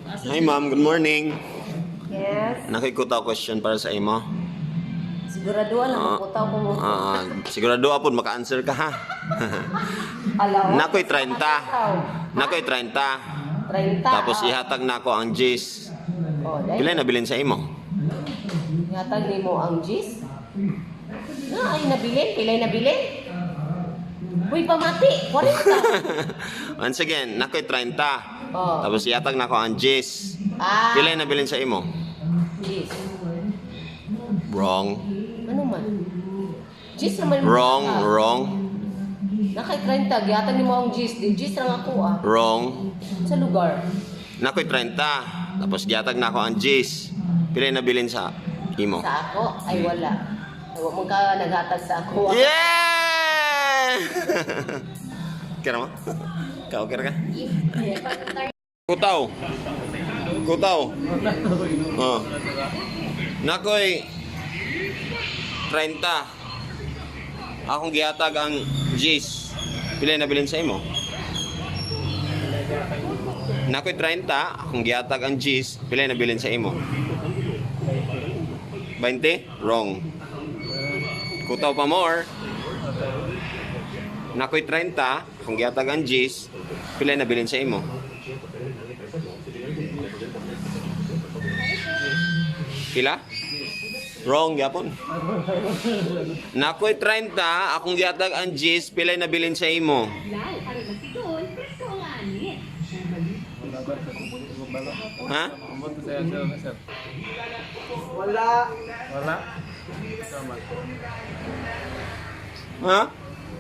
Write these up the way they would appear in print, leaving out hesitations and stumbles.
Hi ma'am, good morning. Yes. Nakikuta question para sa imo. Sigurado lang magputaw ko mo. Ah, sigurado apod maka-answer ka ha. Alaw. Nakoy 30. Nakoy 30. 30. Tapos ihatag nako ang G's. Oh, dai. Pila nabilin sa imo? Ihatag nimo ang G's. Na ay nabilin, pilay nabilin. Uy, pamati, 40. Once again, nakoy 30. Oh. Tapos ihatag nako ang G's. Ah, Pila nabilin sa imo? G's. Wrong. Ano man? G's naman mo. Wrong, wrong, Nakay 30, gihatag nimo ang G's. Di G's lang ako ah. Wrong. Sa lugar. Nakoy 30. Tapos gihatag nako ang G's. Pila nabilin sa imo? Sa ako ay wala. Ay, wa man ka naghatag sa ako ah. Yeah! Kira mo? Kau kira ka? Kutaw. Kutaw. Oh. Nakoy 30. Akong gihatag ang G's. Pila nabilin sa imo? Nakoy 30, akong gihatag ang G's. Pila nabilin sa imo? 20? Wrong. Kutaw pa more. Nakoy 30, kung gihatag ang G's, pila nabilin sa imo? Pila? Wrong gyapon. Nakoy 30, akong gihatag ang G's, pila nabilin sa imo? Ha? Wala. Wala. Ha?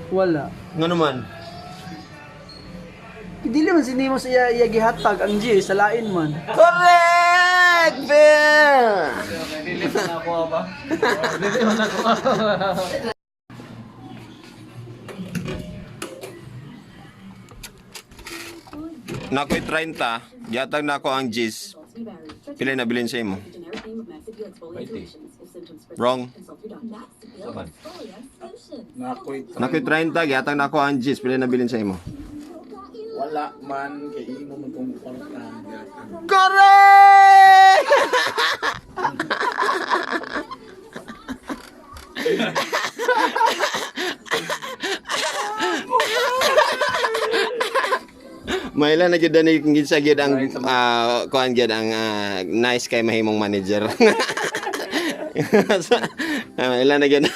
Wala. Nga naman? Dili man sinimo sa iya, iya gihatag ang G sa lain man. Correct, Bill! Dili man ako ba? Dili man ako. Nakoy 30, gihatag nako ang G's. Pila nabilin sa imo? Wrong. Nakoy Nakoy 30, gihatag nako ang G's. Pila nabilin sa imo? Wala man kay imo man kung kwarta. Correct! Maila na gyud ani kung kinsa gyud ang kuan gyud ang nice kay mahimong manager. Maila na gyud.